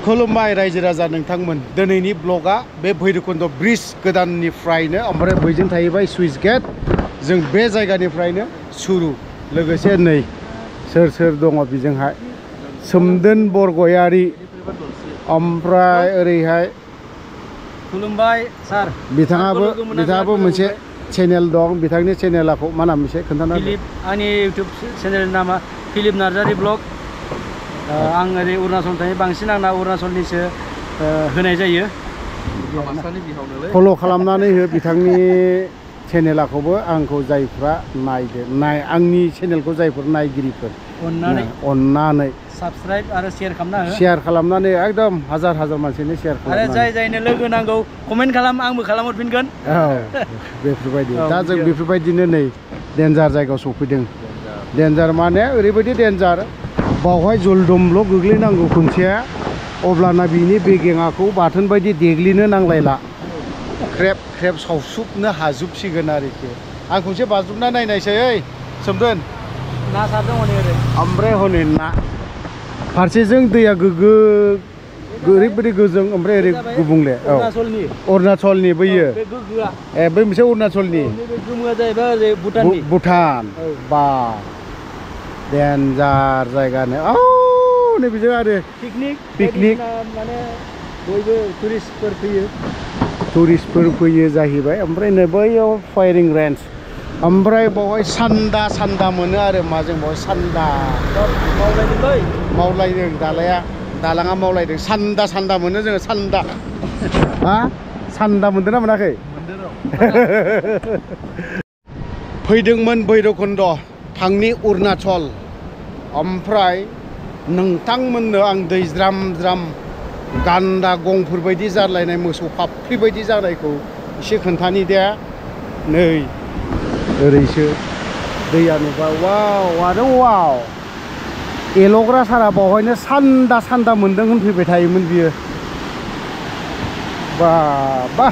खुलुमबाय रायजो राजा नोंथांमोन दिनैनि ब्लगा बे भैरबकुंड ब्रिज गोदाननिफ्रायनो ओमफ्राय बैजों थाहैबाय सुइस गेट जों बे जायगानिफ्रायनो सुरु लोगोसे नै सोर दङ बिजोंहाय सोमदोन बरगयारी ओमफ्राय ओरैहाय खुलुमबाय सार बिथाङाबो मोनसे चेनेल दं बिथांनि चेनेलखौ मा नाम एसे खोन्थाना फिलिप आंनि इउटिउब चेनेलनि नामा फिलिप नार्जारी ब्लग आं ओरै अरुणाचल थायो बांसिन आंना अरुणाचलनिसो होनाय जायो फल' खालामनानै हो बिथांनि चेनेलखौबो आंखौ जायफ्रा आंनि चेनेलखौ जायफोर नायगिरिफोर अननानै साबस्क्राइब आरो शेयार खालामनानै एकदम हाजार मानसिनो शेयार खालाम आरो जायनो लोगो नांगौ कमेन्ट खालाम आंबो खालामहरफिनगोन औ बेफोरबायदि दा जों बेफोरबायदिनो नै डेन्जार जायगायाव सफैदों डेन्जार माने ओरैबायदि डेन्जार बावहाय जलदमल' गोग्लैनांगौ खनसे अब्लाना बिनि बेगेङाखौ बाथोन बायदि देग्लिनो नांलायला ख्रेब सावसुबनो हाजोबसिगोन आरोखि आं खनसे बाज्रुमना नायनायसै ओइ सोमदोन ना सारदों हनै ओरै ओमफ्राय हनै ना फारसेजों दैया गोग्गो ओरैबायदि गोजों ओमफ्राय ओरै गुबुंले औ अरुणाचलनि बैयो ए बै मोनसे अरुणाचलनि गोमोआ जाहैबाय ओरै भुटान बा डेन्जार जायगानो औ नै बिजों आरो पिकनिक माने बयबो टुरिस्टफोर फैयो जाहैबाय ओमफ्राय नै बैयाव फायारिं रेन्ज ओमफ्राय बावहाय सान्दा मोनो आरो माजों बावहाय सान्दा मावलायदों दालाङा मावलायदों सान्दा मोनो जोङो सान्दा हा सान्दा मोनदों ना मोनाखै फैदोंमोन भैरबकुंड थांनि अरुणाचल ओमफ्राय नोंथांमोननो आं दै ज्राम गान्दा गंफोर बायदि जालायनाय मोसौ फाफ्लि बायदि जानायखौ एसे खोन्थानि दे नै ओरैसो दैया नुबा वाव एल'ग्रा सारा बावहायनो सान्दा मोनदों होनफैबाय थायोमोन बियो बा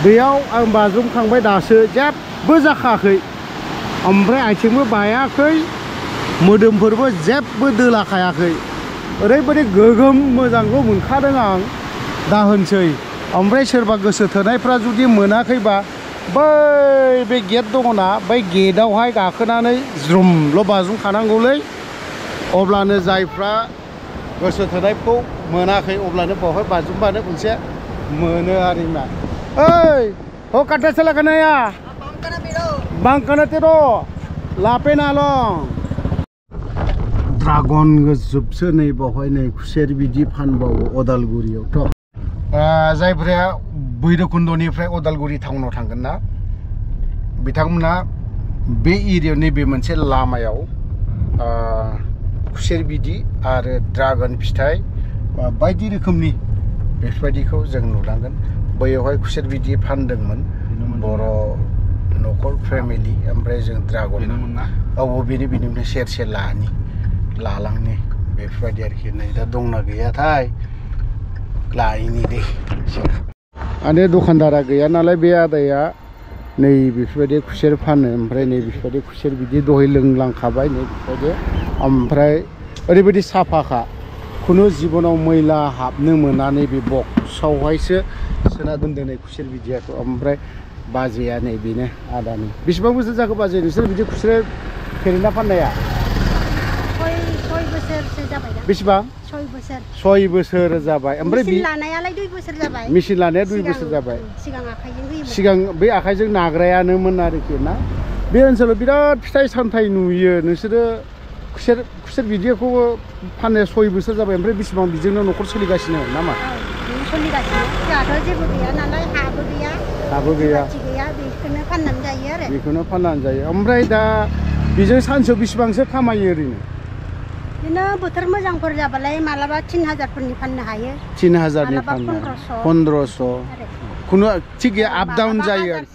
दैयाव आं बाज्रुमखांबाय दासो जेबो जाखायाखै ओमफ्राय आथिंबो बायाखै मोदोमफोरबो जेबो दोलाखायाखै ओरैबायदि गोगोम मोजांखौ मोनखादों आं दा होनसै ओमफ्राय सोरबा गोसो थोनायफ्रा जुदि मोनाखैबा बे गेट दङना बै गेटआवहाय गाखोनानै ज्रुमल' बाज्रुमखानांगौलै अब्लानो जायफ्रा गोसो थोनायखौ मोनाखै अब्लानो बावहाय बाज्रुमबानो खनसे मोनो आरोना ओइ हो काटा चला कन्हैया बांकाना तेरो लापेनालं ड्रागन गोजोबसो नै बावहाय नै खुसेर बिदि फानबावो अदालगुरियावथ' जायफ्रा भैरबकुंडनिफ्राय अदालगुरि टाउनाव थांगोन ना बिथांमोना बे एरियायाव नैबे मोनसे लामायाव खुसेर बिदि आरो ड्रागन फिथाइ बायदि रोखोमनि बेफोरबायदिखौ जों नुलांगोन बैयावहाय खुसेर बिदि फानदोंमोन बर' न'खर फेमिलि ओमफ्राय जों ड्रागन बेनिफ्राय सेर लालांनि बेफोरबायदि आरोखि नै दा दंना गैयाथाय लायनि दे माने दखानदारा गैया नालाय बे आदाया नै बेफोरबायदि खुसेर फानो ओमफ्राय नै बेफोरबायदि खुसेर बिदि दहाय लोंलांखाबाय नै बेफोरबायदि ओमफ्राय ओरैबायदि साफाखा खुनु जिबनाव मैला हाबनो मोना नैबे बक्सआवहायसो सोना दोनदों नै खुसेर बिदियाखौ ओमफ्राय बाजैया नै बेनो आदानि बेसेबां बोसोर जाखो बाजै नोंसोर बिदि खुसेर फेरेना फाननाया 6 बोसोरसो जाबाय दा बेसेबां 6 बोसोर जाबाय ओमफ्राय मेसिन लानायालाय 2 बोसोर जाबाय मेसिन लानाया 2 बोसोर जाबाय सिगां आखाइजों होयोमोन सिगां बे आखाइजों नाग्रायानोमोन आरोखि ना बे ओनसोलाव बिराद फिथाइ सामथाइ नुयो नोंसोरो खुसेर बिदिखौ फाननाया 6 बोसोर जाबाय ओमफ्राय बेसेबां बिजोंनो न'खर सोलिगासिनो नामा सोलिगासिनो जोंहाथ' जेबो गैया नालाय हाबो गैया बेखौनो फाननानै जायो ओमफ्राय दा बेजों सानसेयाव बेसेबांसो खामायो ओरैनो बिदिनो बोथोर मोजांफोर जाबालाय मालाबा 3000फोरनि फाननो हायो 3000नि फाननो 1500 खुनु थिग गैया आप डाउन जायो आरो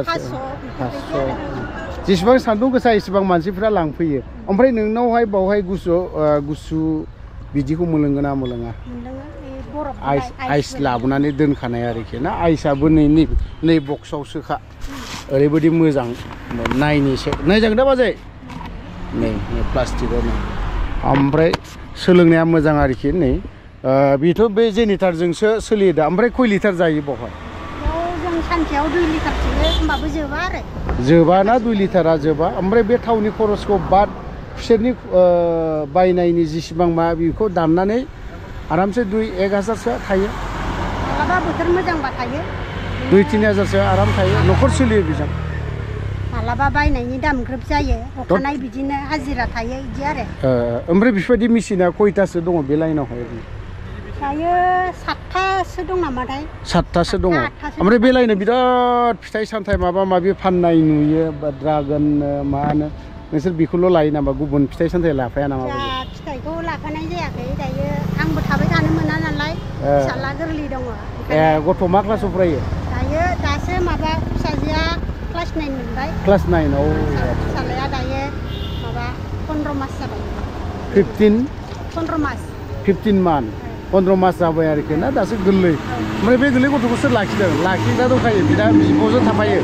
500 जेसेबां सान्दुं गोसा एसेबां मानसिफ्रा लांफैयो ओमफ्राय नोंनावहाय बावहाय गुसु बिदिखौ मोनलोङोना मोनलोङा आइस लाबोनानै दोनखानाय आरोखि ना आइसआबो नै बक्सआवसोखा ओरैबायदि मोजां नायजागोन दा बाजै नै प्लास्टिकआव नै ओमफ्राय सोलोंनाया मोजां आरोखि नै बेथ' बे जेनेरेटरजोंसो सोलियो दा ओमफ्राय खय लिटार जायो बेवहाय जों सानसेयाव 2 लिटारसो होमबाबो जोबा आरो जोबा ना 2 लिटारा जोबा ओमफ्राय बे थावनि खरसखौ बाद खुसेरनि बायनायनि जेसेबां मा बेखौ दाननानै आरामसे 2-1,000सो थायो मालाबा बोथोर मोजांबा थायो 2-3 हाजारसो आराम थायो न'खर सोलियो बेजों मालाबा बायनायनि दाम ग्रोब जायो अखानाय बिदिनो हाजिरा थायो बिदि आरो ओमफ्राय बेफोरबायदि मेसिना खयथासो दङ बे लाइनावहाय दायो 7थासो दं नामाथाय 7थासो दङ ओमफ्राय बे लाइनाव बिराद फिथाइ सामथाइ माबा माबि फाननाय नुयो बा ड्रागन मा होनो नोंसोर बेखौल' लायो नामा गुबुन फिथाइ सामथाइ लाफाया नामा फिथाइखौ लाफानाय जायाखै दायो आंबो थाबाय थानो मोना नालाय फिसाला गोरलै दङ गथ' मा क्लासाव फरायो दायो दासो माबा फिसाजोआ क्लास 9 मोनबाय क्लास 9 औ फिसालाया दायो माबा 15 मास जाबाय 15 मास 15 मान 15 मास जाबाय आरोखि ना दासो गोरलै ओमफ्राय बे गोरलै गथ'खौ सोर लाखिदों लाखिग्रा दंखायो बिदा बिब'जों थाफायो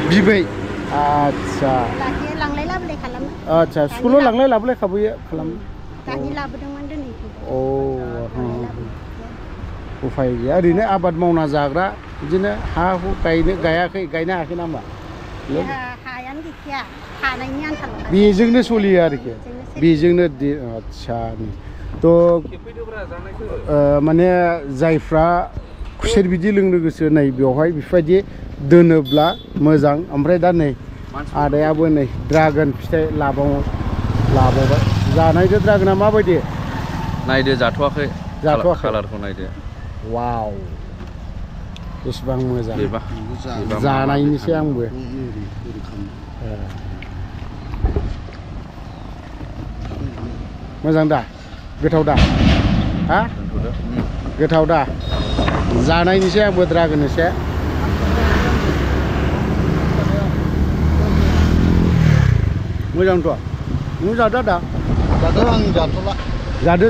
बिबै आच्छा लांलाय लाबोलाय खालामो आच्छा स्कुलाव लांलाय लाबोलाय खालामो दानि लाबोदोंमोन दिनै औ उफाय गैया ओरैनो आबाद मावना जाग्रा बिदिनो हा हु गायनो हायाखै नामा हायानो गैखाया हानायनि आन्थाल बेजोंनो सोलियो आरोखि बेजोंनो आच्छा थ' माने जायफ्रा खुसेर बिदि लोंनो गोसो नै बेवहाय बेफोरबायदि दोनोब्ला मोजां ओमफ्राय दा नै आदायाबो नै ड्रागन फिथाइ लाबावबाय जानायजों ड्रागना माबायदि नायदो जाथ'वाखै कालारखौ नायदो वाव बेसेबां मोजां जानायनिसै आंबो मोजां दा गोथाव दा हा गोथाव दा जानायनिसै आंबो ड्रागननिसै मोजांथ' नों जादो दा जादो आं जाथ'ला जादो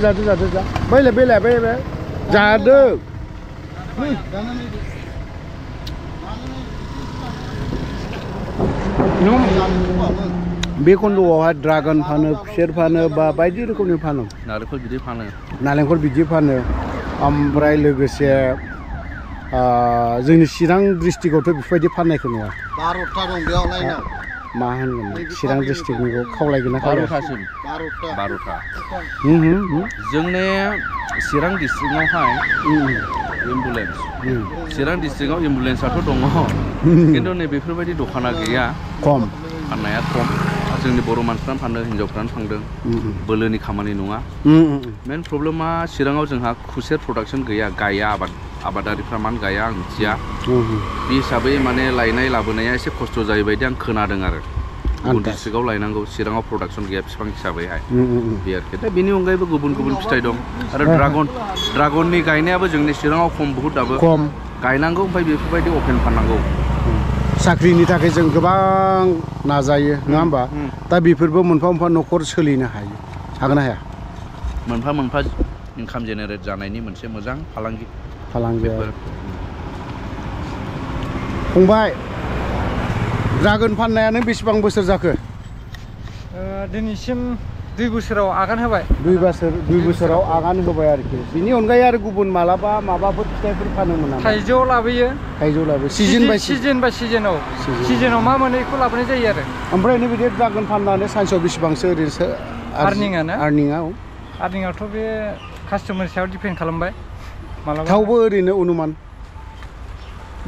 जा बेलाय जादो बे खन्द'आवहाय ड्रागन फानो खुसेर फानो बा बायदि रोखोमनि फानो नालेंखर बिदि फानो ओमफ्राय लोगोसे जोंनि चिरां डिस्ट्रिक्टआवथ' बेफोरबायदि फाननायखौ नुवा 12था दं बेयाव लाइनाव मा होनगोन चिरां डिस्ट्रिक्टनिखौ खावलायगोन ना 12था जोंनि चिरां डिस्ट्रिक्टआवहाय एम्बुलेन्स चिरां डिस्ट्रिक्टआव एम्बुलेन्सआथ' दङ खिन्थु नै बेफोरबायदि दखाना गैया खम फाननाया खम जोंनि बर' मानसिफ्रानो फानदों हिनजावफ्रानो फानदों बोलोनि खामानि नङा मेन प्रब्लेमा चिराङाव जोंहा खुसेर प्रडाक्सन गैया गाया आबादारिफ्रा मानो गाया आं मिथिया बे हिसाबै माने लायनाय लाबोनाया एसे खस्थ' जायो बायदि आं खोनादों आरो गुबुन डिस्ट्रिक्टआव लायनांगौ चिराङाव प्रडाक्सन गैया बिफां हिसाबैहाय बे आरोखि दा बेनि अनगायैबो गुबुन फिथाइ दं आरो ड्रागननि गायनायाबो जोंनि चिराङाव खम बहुद दाबो गायनांगौ ओमफ्राय बेफोरबायदि अपेन फाननांगौ साख्रिनि थाखाय जों गोबां नाजायो नङा होमबा दा बेफोरबो मोनफा मोनफा न'खर सोलिनो हागोन ना हाया मोनफा इनकाम जेनेरेट जानायनि मोनसे मोजां फालांगि फंबाय ड्रागन फाननाया नों बेसेबां बोसोर जाखो दिनैसिम 2 बोसोराव आगान होबाय 2 बोसोराव आगान होबाय आरोखि बिनि अनगायै आरो गुबुन माबाफोर फिथाइफोर फानोमोन नामा थाइजौ लाबोयो सिजन बाय सिजनाव मा मोनो बेखौ लाबोनाय जायो आरो ओमफ्राय नों बिदि ड्रागन फाननानै सानसेयाव बेसेबांसो ओरैनोसो आर्निंआथ' बे कास्टमारनि सायाव डिपेन्ड खालामबाय मालाबा थावबो ओरैनो अनुमान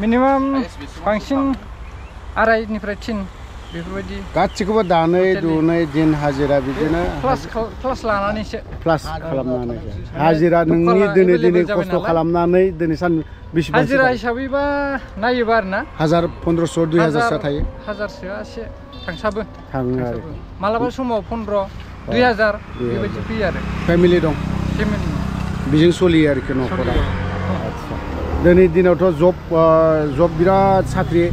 मिनिमाम बांसिन 2.5निफ्राय 3 बेफोरबायदि गासिखौबो दानै दुनै दिन हाजिरा बिदिनो क्लास लानानैसो खालामनानै हाजिरा नोंनि दिनै खस्थ' खालामनानै दिनै सान बेसेबां हाजिरा हिसाबैबा नायोबा आरोना 1000 1500 2000सो थायो 1000सोआ एसे थाङो आरो मालाबा समाव 15 2000 बेबायदि फैयो आरो फेमिलि दं बेजों सोलियो आरोखि न'खरा दिनै दिनावथ' जब बिराद साख्रि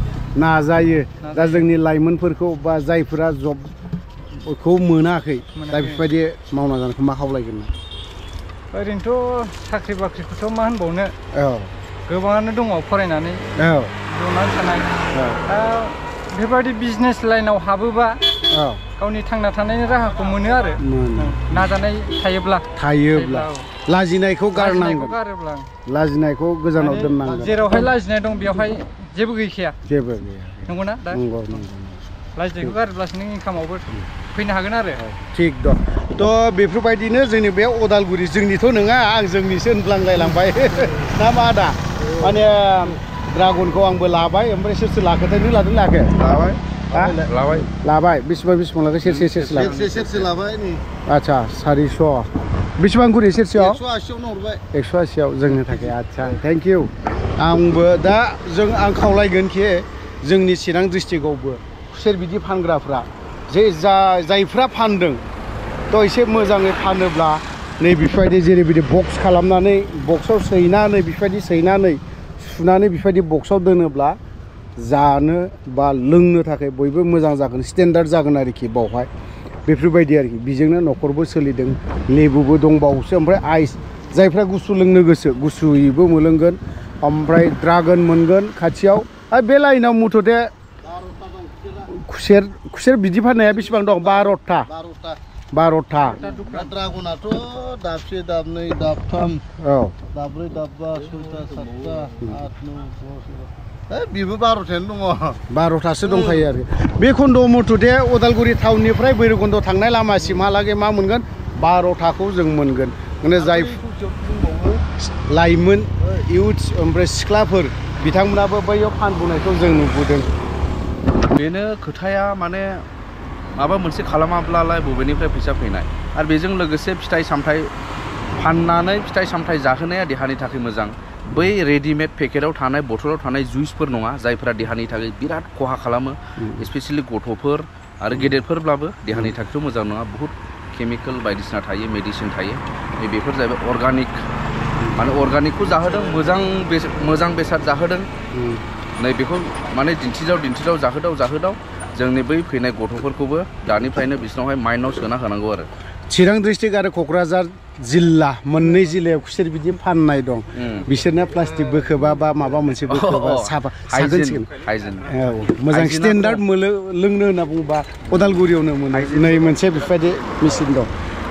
नाजायो दा जोंनि लाइमोनफोरखौ बा जायफोरा जबखौ मोनाखै दा बेफोरबायदि मावना जानायखौ मा खावलायगोन ओरैनोथ' साख्रि बाख्रिखौथ' मा होनबावनो गोबाङानो दङ फरायनानै जनानै थानाय दा बेफोरबायदि बिजनेस लाइनाव हाबोबा गावनि थांना थानायनि राहाखौ मोनो आरो नाजानाय थायोब्ला लाजिनायखौ गारनांगौ गारोब्ला लाजिनायखौ गोजानाव दोननांगौ जेरावहाय लाजिनाय दं बेवहाय जेबो गैखाया जेबो गैया नंगौना दा नंगौ लाजिनायखौ गारोब्लासो नों इनकामावबो फैनो हागोन आरो थिग दं थ' बेफोरबायदिनो जोंनि बे अदालगुरि जोंनिथ' नङा आं जोंनिसो होनफ्लांलायलांबाय ना मा आदा माने ड्रागनखौ आंबो लाबाय ओमफ्राय सोर लाखोथाय नों लादों लायाखै लाबाय बेसेबां लाखो सेरसे लाबाय आच्छा 400 बेसेबां गुरि सेरसेयाव 180 हरबाय 180 जोंनि थाखाय आच्छा थेंक इउ आंबो दा आं खावलायगोन कि जोंनि चिरां डिस्ट्रिक्टआवबो खुसेर बिदि फानग्राफ्रा जायफ्रा फानदों थ' एसे मोजाङै फानोब्ला नै बेफोरबायदि जेरैबायदि बक्स खालामनानै बक्सआव सैनानै बेफोरबायदि सैनानै सुनानै बेफोरबायदि बक्सआव दोनोब्ला जानो बा लोंनो थाखाय बयबो मोजां जागोन स्टेन्डार्ड जागोन आरोखि बावहाय बेफोरबायदि आरोखि बेजोंनो न'खरबो सोलिदों लेबुबो दंबावोसो ओमफ्राय आइस जायफ्रा गुसु लोंनो गोसो गुसुयैबो मोनलोंगोन ओमफ्राय ड्रागन मोनगोन खाथियाव आरो बे लाइनाव मुथ'थे खुसेर बिदि फाननाया बेसेबां दं 12था ड्रागनाथ' दाबसे दाबनै दाबथाम दाब्रै दाबबा 6टा 7टा 8 9 10 बेबो 12थायानो दङ 12थासो दंखायो आरो बे खन्द' मथ'थे अदालगुरि टाउननिफ्राय भैरबकुन्द थांनाय लामासिमहालागै मा मोनगोन 12थाखौ जों मोनगोन माने जाय लाइमोन इउथ्स ओमफ्राय सिख्लाफोर बिथांमोनाबो बैयाव फानबोनायखौ जों नुबोदों बेनो खोथाया माने माबा मोनसे खालामाब्लालाय बबेनिफ्राय फैसा फैनाय आरो बेजों लोगोसे फिथाइ सामथाइ फाननानै फिथाइ सामथाइ जाहोनाया देहानि थाखाय मोजां बै रेडिमेड पेकेटाव थानाय बथलाव थानाय जुइसफोर नङा जायफोरा देहानि थाखाय बिराद खहा खालामो स्पेसियेलि गथ'फोर आरो गेदेरफोरब्लाबो देहानि थाखायथ' मोजां नङा बहुत केमिकेल बायदिसिना थायो मेडिसिन थायो बेफोर जाहैबाय अर्गानिक माने अर्गानिकखौ जाहोदों मोजां बेसाद जाहोदों नै बेखौ माने दिन्थिदाव जाहोदाव जोंनि बै फैनाय गथ'फोरखौबो दानिफ्रायनो बिसोरनावहाय माइन्डआव सोना होनांगौ आरो चिरां डिस्ट्रिक्ट आरो क'क्राझार जिल्ला मोननै जिल्लायाव खुसेर बिदि फाननाय दं बिसोरना प्लास्टिक बोखोबा बा माबा मोनसे बोखोबा साखोन सिखोन मोजां स्टेन्डार्ड लोंनो होनना बुङोबा अदालगुरियावनो मोनो नै मोनसे बेफोरबायदि मेचिन दं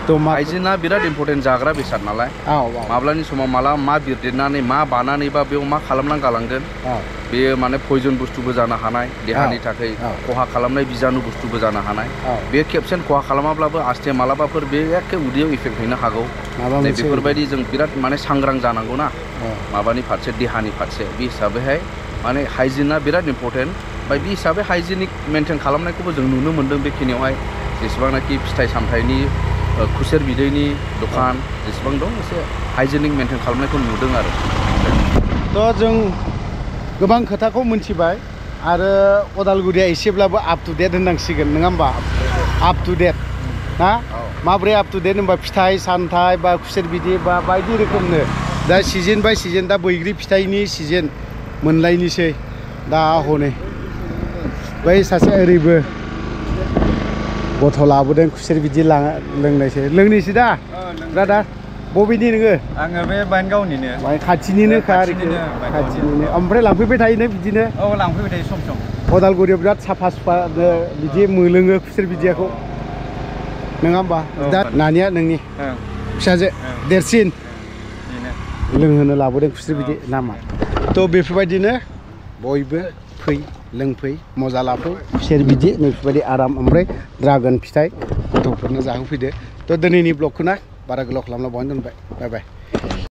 हाइजिना बिराद इम्पर्टेन्ट जाग्रा बेसाद नालाय माब्लानि समाव माला मा बिरदेरनानै मा बानानैबा बेयाव मा खालामनानै गालांगोन बेयो माने पयजन बुस्थुबो जानो हानाय देहानि थाखाय खहा खालामनाय बिजानु बुस्थुबो जानो हानाय बे खेबसेन खहा खालामाब्लाबो आस्थे मालाबाफोर बे एखे उदैयाव इफेक्ट हैनो हागौ बेफोरबायदि जों बिराद माने सांग्रां जानांगौ ना माबानि फारसे देहानि फारसे बे हिसाबैहाय माने हाइजिना बिराद इम्पर्टेन्ट ओमफ्राय बे हिसाबै हाइजिनिक मेनटेन खालामनायखौबो जों नुनो मोन्दों बेखिनियावहाय जेसेबांनाखि फिथाइ सामथाइनि खुसेर बिदैनि दखान जेसेबां दं एसे हाइजेनिक मेनटेन खालामनायखौ नुदों आरो थ' जों गोबां खोथाखौ मिथिबाय आरो अदालगुरिया एसेब्लाबो आप टु डेट होननांसिगोन नङा होमबा आप टु डेट ना माब्रै आप टु डेट होनबा फिथाइ सामथाइ बा खुसेर बिदै बा बायदि रोखोमनो दा सिजन बाय सिजन दा बैग्रि फिथाइनि सिजन मोनलायनोसै दा हनै बै सासे ओरैबो गथ' लाबोदों खुसेर बिदि लोंनोसै दा ब्रादार बबेनि नोङो आङो बे बानगावनिनो खाथिनिनोखा आरोखि खाथिनिनो ओमफ्राय लांफैबाय थायोनो बिदिनो लांफैबाय थायो सम अदालगुरियाव बिराद साफा बिदि मोलोङो खुसेर बिदैखौ नङा होमबा दा नानिया नोंनि फिसाजो देरसिन लोंहोनो लाबोदों खुसेर बिदै नामा थ' बेफोरबायदिनो बयबो फै लोंफै मजा लाफै खुसेर बिदै बेफोरबायदि आराम ओमफ्राय ड्रागन फिथाइ गथ'फोरनो जाहोफैदो थ' दिनैनि ब्लगखौ ना बारा गोलाव खालामना बावनो दोनबाय बाय बाय